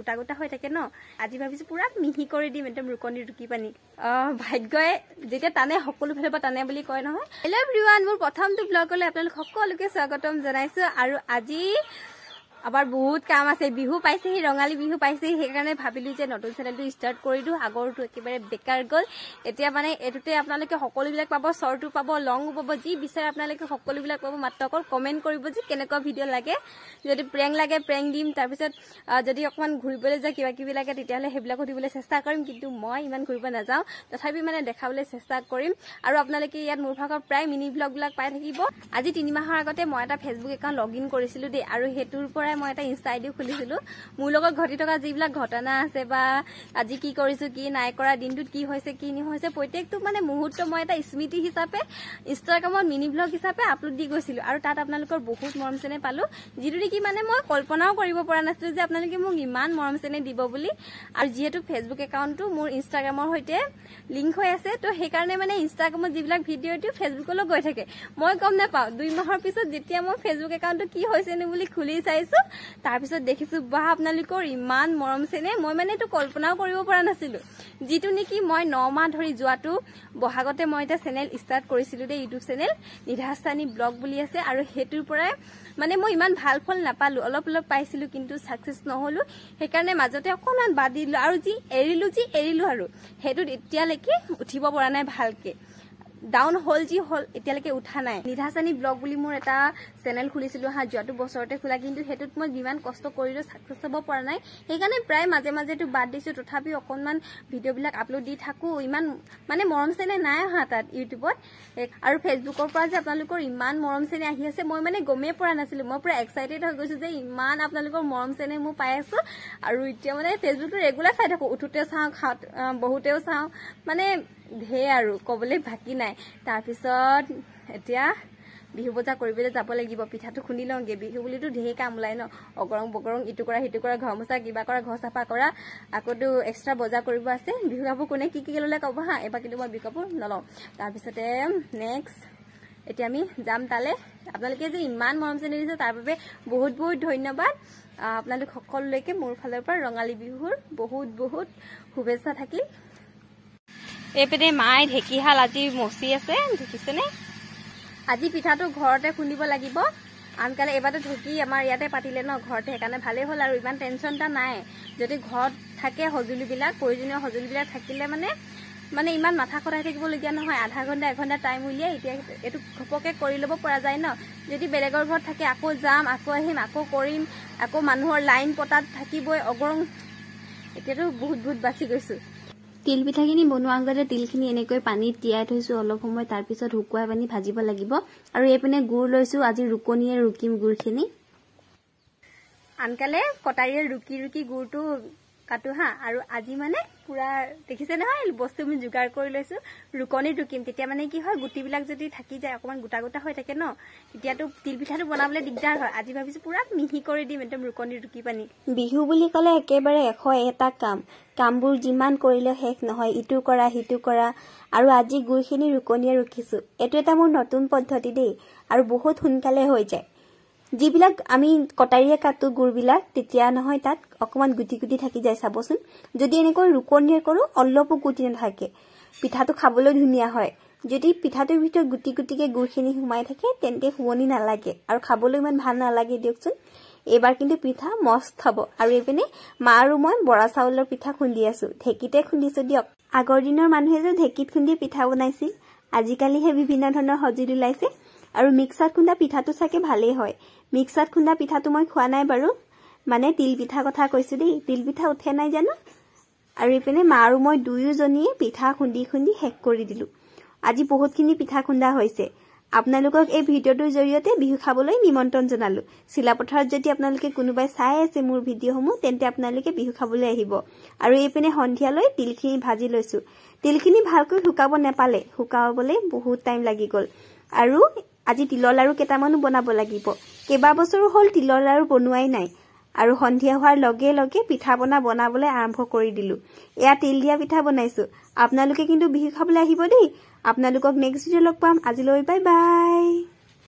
গোটা গোটা হৈ থাকে ন। আজি ভাবিছোঁ পূৰা মিহি কৰি দিম একদম ৰুকনি ৰুকি পানী। ভাগ্যই যেতিয়া টানে সকলো ফালৰ পৰা টানে বুলি কয় নহয়। হেল্ল' এভৰিৱান, মোৰ প্ৰথমটো ব্লগলৈ আপোনালোক সকলোকে স্বাগতম জনাইছোঁ। আৰু আজি আমাৰ বহুত কাম আছে, বিহু পাইছেহি, ৰঙালী বিহু পাইছেহি, সেইকাৰণে ভাবিলোঁ যে নতুন চেনেলটো ষ্টাৰ্ট কৰি দিওঁ। আগৰটো একেবাৰে বেকাৰ গ'ল। এতিয়া মানে এইটোতে আপোনালোকে সকলোবিলাক পাব, শ্বৰ্টো পাব, লঙো পাব, যি বিচাৰে আপোনালোকে সকলোবিলাক পাব। মাত্ৰ অকল কমেণ্ট কৰিব যে কেনেকুৱা ভিডিঅ' লাগে। যদি প্ৰেংক লাগে প্ৰেংক দিম, তাৰপিছত যদি অকণমান ঘূৰিবলৈ যায় কিবা কিবি লাগে তেতিয়াহ'লে সেইবিলাকো দিবলৈ চেষ্টা কৰিম। কিন্তু মই ইমান ঘূৰিব নাযাওঁ, তথাপি মানে দেখাবলৈ চেষ্টা কৰিম। আৰু আপোনালোকে ইয়াত মোৰ ভাগৰ প্ৰায় মিনি ব্লগবিলাক পাই থাকিব। আজি 3 মাহৰ আগতে মই এটা ফেচবুক একাউণ্ট লগ ইন কৰিছিলোঁ দেই, আৰু সেইটোৰ পৰাই মই এটা ইনষ্টা আই ডিও খুলিছিলোঁ। মোৰ লগত ঘটি থকা যিবিলাক ঘটনা আছে বা আজি কি কৰিছোঁ কি নাই কৰা, দিনটোত কি হৈছে কি নহৈছে, প্ৰত্যেকটো মানে মুহূৰ্ত মই এটা স্মৃতি হিচাপে ইনষ্টাগ্ৰামত মিনি ব্লগ হিচাপে আপলোড দি গৈছিলোঁ। আৰু তাত আপোনালোকৰ বহুত মৰম চেনেহ পালোঁ, যিটো নেকি মানে মই কল্পনাও কৰিব পৰা নাছিলোঁ যে আপোনালোকে মোক ইমান মৰম চেনেহ দিব বুলি। আৰু যিহেতু ফেচবুক একাউণ্টটো মোৰ ইনষ্টাগ্ৰামৰ সৈতে লিংক হৈ আছে, তো সেইকাৰণে মানে ইনষ্টাগ্ৰামত যিবিলাক ভিডিঅ' দিওঁ ফেচবুকলৈ গৈ থাকে, মই গম নাপাওঁ। 2 মাহৰ পিছত যেতিয়া মই ফেচবুক একাউণ্টটো কি হৈছেনো বুলি খুলি চাইছোঁ, তাৰপিছত দেখিছোঁ বা আপোনালোকৰ ইমান মৰম চেনেহ, মই মানে এইটো কল্পনাও কৰিব পৰা নাছিলোঁ। যিটো নেকি মই 9 মাহ ধৰি যোৱাটো বহাগতে মই এটা চেনেল ষ্টাৰ্ট কৰিছিলোঁ দেই, ইউটিউব চেনেল নিধাস্তানী ব্লগ বুলি আছে। আৰু সেইটোৰ পৰাই মানে মই ইমান ভাল ফল নাপালোঁ, অলপ অলপ পাইছিলোঁ কিন্তু ছাকচেছ নহ'লোঁ। সেইকাৰণে মাজতে অকণমান বাদ দিলোঁ আৰু যি এৰিলোঁ আৰু সেইটোত এতিয়ালৈকে উঠিব পৰা নাই ভালকে। ডাউন হ'ল যি হ'ল এতিয়ালৈকে উঠা নাই। নিধাচানী ব্লগ বুলি মোৰ এটা চেনেল খুলিছিলোঁ হা, যোৱাটো বছৰতে খোলা, কিন্তু সেইটোত মই যিমান কষ্ট কৰিলোঁ ছাকচেছ হ'ব পৰা নাই। সেইকাৰণে প্ৰায় মাজে মাজেতো বাদ দিছোঁ, তথাপিও অকণমান ভিডিঅ'বিলাক আপলোড দি থাকোঁ। ইমান মানে মৰম চেনেহ নাই অহা তাত ইউটিউবত। আৰু ফেচবুকৰ পৰা যে আপোনালোকৰ ইমান মৰম চেনেহ আহি আছে মই মানে গমেই পৰা নাছিলোঁ। মই পূৰা এক্সাইটেড হৈ গৈছোঁ যে ইমান আপোনালোকৰ মৰম চেনেহ মই পাই আছোঁ। আৰু এতিয়া মানে ফেচবুকটো ৰেগুলাৰ চাই থাকোঁ, উঠোঁতে চাওঁ, খাওঁতে বহুতেও চাওঁ, মানে ঢেৰ আৰু ক'বলৈ বাকী নাই। তাৰপিছত এতিয়া বিহু বজাৰ কৰিবলৈ যাব লাগিব, পিঠাটো খুন্দি লওঁগৈ। বিহু বুলিতো ঢেৰ কাম ওলায় ন, অগৰং বগৰং ইটো কৰা সিটো কৰা, ঘৰ মোচা কিবা কৰা, ঘৰ চাফা কৰা, আকৌতো এক্সট্ৰা বজাৰ কৰিব আছে। বিহু কাপোৰ কোনে কি কি ল'লে ক'ব হা, এইবাৰ কিন্তু মই বিহু কাপোৰ নলওঁ। তাৰপিছতে নেক্সট এতিয়া আমি যাম তালৈ। আপোনালোকে যে ইমান মৰম চেনেহ দিছে তাৰ বাবে বহুত বহুত ধন্যবাদ। আপোনালোক সকলোলৈকে মোৰ ফালৰ পৰা ৰঙালী বিহুৰ বহুত বহুত শুভেচ্ছা থাকিল। এইপিনে মায়ে ঢেঁকীশাল আজি মচি আছে, দেখিছেনে? আজি পিঠাটো ঘৰতে খুন্দিব লাগিব। আনকালে এইবাৰতো ঢেঁকী আমাৰ ইয়াতে পাতিলে ন ঘৰতে, সেইকাৰণে ভালেই হ'ল আৰু ইমান টেনশ্যন এটা নাই। যদি ঘৰত থাকে সঁজুলিবিলাক, প্ৰয়োজনীয় সঁজুলিবিলাক থাকিলে মানে মানে ইমান মাথা খটাই থাকিবলগীয়া নহয়। আধা ঘণ্টা এঘণ্টা টাইম উলিয়াই এতিয়া এইটো ঘপকে কৰি ল'ব পৰা যায় ন। যদি বেলেগৰ ঘৰত থাকে আকৌ যাম, আকৌ আহিম, আকৌ কৰিম, আকৌ মানুহৰ লাইন পতাত থাকিবই অগৰং। এতিয়াতো বহুত বহুত বাচি গৈছোঁ। তিল পিঠাখিনি বনোৱাৰ আগতে তিলখিনি এনেকৈ পানীত তিয়াই থৈছোঁ অলপ সময়, তাৰপিছত শুকুৱাই পানী ভাজিব লাগিব। আৰু এইপিনে গুৰ লৈছোঁ, আজি ৰুকনিয়ে ৰুকিম গুৰখিনি। আনকালে কটাৰীয়ে ৰুকি ৰুকি গুৰটো কাটো হা। আৰু আজি মানে পুৰা দেখিছে নহয় বস্তু আমি যোগাৰ কৰি লৈছোঁ, ৰুকনিত ৰুকিম। তেতিয়া মানে কি হয়, গুটিবিলাক যদি থাকি যায় অকণমান গোটা গোটা হৈ থাকে ন, তেতিয়াতো তিলপিঠাটো বনাবলৈ দিগদাৰ হয়। আজি ভাবিছোঁ পুৰা মিহি কৰি দিম একদম ৰুকনিত ৰুকি পানী। বিহু বুলি ক'লে একেবাৰে 101টা কাম, কামবোৰ যিমান কৰিলেও শেষ নহয়, ইটো কৰা সিটো কৰা। আৰু আজি গুৰখিনি ৰুকনিয়ে ৰুকিছোঁ। এইটো এটা মোৰ নতুন পদ্ধতি দেই, আৰু বহুত সোনকালে হৈ যায়। যিবিলাক আমি কটাৰীয়ে কাটো গুৰবিলাক, তেতিয়া নহয় তাত অকণমান গুটি গুটি থাকি যায় চাবচোন। যদি এনেকৈ ৰুকনিয়ে কৰোঁ অলপো গুটি নাথাকে, পিঠাটো খাবলৈ ধুনীয়া হয়। যদি পিঠাটোৰ ভিতৰত গুটি গুটিকে গুৰখিনি সোমাই থাকে তেন্তে শুৱনি নালাগে আৰু খাবলৈ ইমান ভাল নালাগে দিয়কচোন। এইবাৰ কিন্তু পিঠা মস্ত হ'ব। আৰু এইপিনে মা আৰু মই বৰা চাউলৰ পিঠা খুন্দি আছোঁ, ঢেঁকীতে খুন্দিছোঁ দিয়ক। আগৰ দিনৰ মানুহে যে ঢেঁকীত খুন্দি পিঠা বনাইছিল, আজিকালিহে বিভিন্ন ধৰণৰ সঁজুলি ওলাইছে। আৰু মিক্সাৰত খুন্দা পিঠাটো চাগে ভালেই হয়। মিক্সাৰত খুন্দা পিঠাটো মই খোৱা নাই বাৰু, মানে তিল পিঠা কথা কৈছোঁ দেই। তিল পিঠা উঠে নাই জানো। আৰু এইপিনে মা আৰু মই দুয়োজনীয়ে পিঠা খুন্দি খুন্দি শেষ কৰি দিলোঁ। আজি বহুতখিনি পিঠা খুন্দা হৈছে। আপোনালোকক এই ভিডিঅ'টোৰ জৰিয়তে বিহু খাবলৈ নিমন্ত্ৰণ জনালোঁ। চিলাপথাৰত যদি আপোনালোকে কোনোবাই চাই আছে মোৰ ভিডিঅ'সমূহ, তেন্তে আপোনালোকে বিহু খাবলৈ আহিব। আৰু এইপিনে সন্ধিয়ালৈ তিলখিনি ভাজি লৈছোঁ। তিলখিনি ভালকৈ শুকাব নাপালে, শুকাবলৈ বহুত টাইম লাগি গ'ল। আৰু আজি তিলৰ লাড়ু কেইটামানো বনাব লাগিব। কেইবাবছৰো হ'ল তিলৰ লাড়ু বনোৱাই নাই। আৰু সন্ধিয়া হোৱাৰ লগে লগে পিঠা পনা বনাবলৈ আৰম্ভ কৰি দিলোঁ। এয়া তিল দিয়া পিঠা বনাইছোঁ। আপোনালোকে কিন্তু বিহু খাবলৈ আহিব দেই। আপোনালোকক নেক্সট ভিডিঅ' লগ পাম। আজিলৈ বাই বাই।